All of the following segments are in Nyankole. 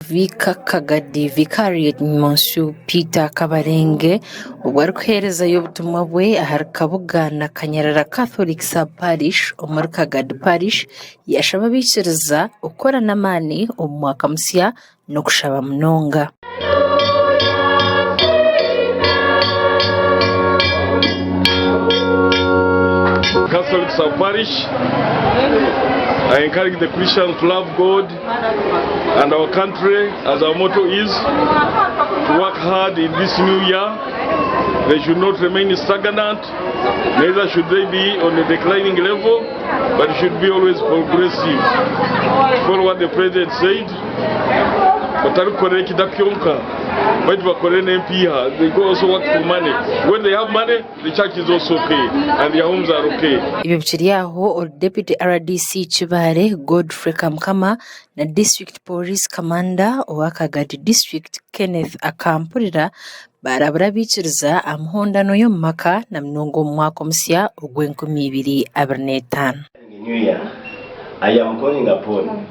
Vicar Kagadi Vicariate Monsieur Peter Kabarenge obwo arikuheerezayo obutumwa bwe ahari Kabuga na Kanyarara Catholic Sub Parish omuri Kagadi Parish yashaba abaikiriza okukora n'amaani omu mwaka musya n'okushaba munonga. Catholic Sub Parish, I encourage the Christians to love God and our country as our motto is to work hard in this new year. They should not remain stagnant, neither should they be on a declining level, but should be always progressive. Follow what the president said. Batarikukorera ekida kyonka baitu bakorere n'empiiha. They go also work for money. When they have money, the church is also okay and their homes are okay. Ebyo bikiri aho, ori Deputy RDC Kibaale, Godfrey Kamukama na District Police Commander owa Kagadi District, Kenneth Akampurira baarabura abaikiriza aha mihondano y'omu maka na munonga omu mwaka omusya ogw'enkumi ibiri 25. New Year, I am calling upon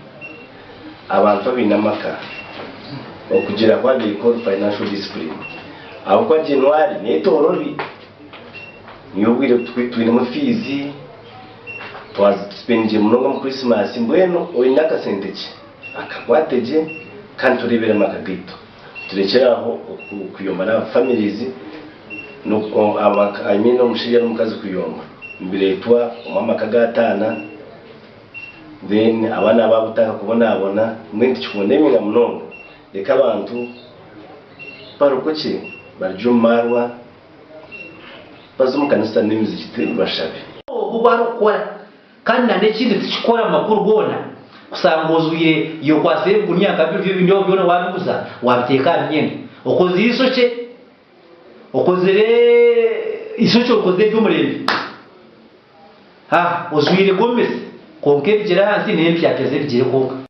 abantu abaine amaka okugira what they call financial discipline ahabw'okuba January netoorobi niyo obwire twinemu fees twazisipendingire munonga omu Christmas mbwenu oine akasente kye akakwate gye kandi tureebere amaka gaitu turekyere aho kuyomba n'aba families I mean omushaija n'omukazi kuyomba nibireetwa omwe amaka gataana Then abaana baabutaka kubonabona mbwenu tikikundemera munonga reka abantu barokokye barugye omu maarwa baze omu kanisa n'emizigiti bashabe. Ogu obu arikukora kandi na n'ekindi tikikora makuru goona kusanga ojwaire yokwatsire ebiguniya nka biri ebindi byona wabiguza wabiteeka aha myenda okozire eishokye okozire eishokye orikozire ery'omurembe. Ha, ojwaire gomesi, kwonka ebigyere ahansi n'empyapya z'ebigyere kwonka.